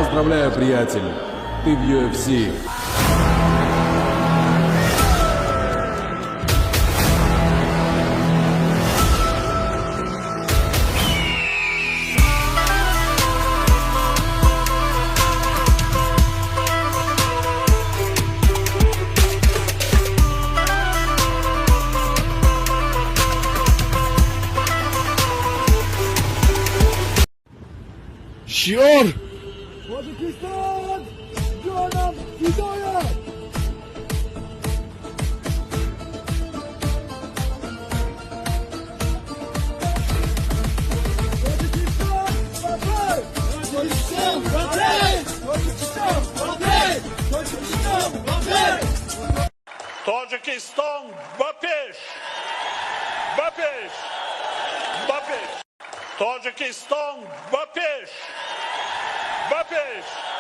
Поздравляю, приятель, ты в UFC. Шиор. Тоҷикистон, ҷонам фидоят! Тоҷикистон, ба пеш! Тоҷикистон, ба пеш! Тоҷикистон, ба пеш! Тоҷикистон, ба пеш! Тоҷикистон, ба пеш! Ба пеш! Ба пеш! Тоҷикистон, ба пеш! Ба пеш!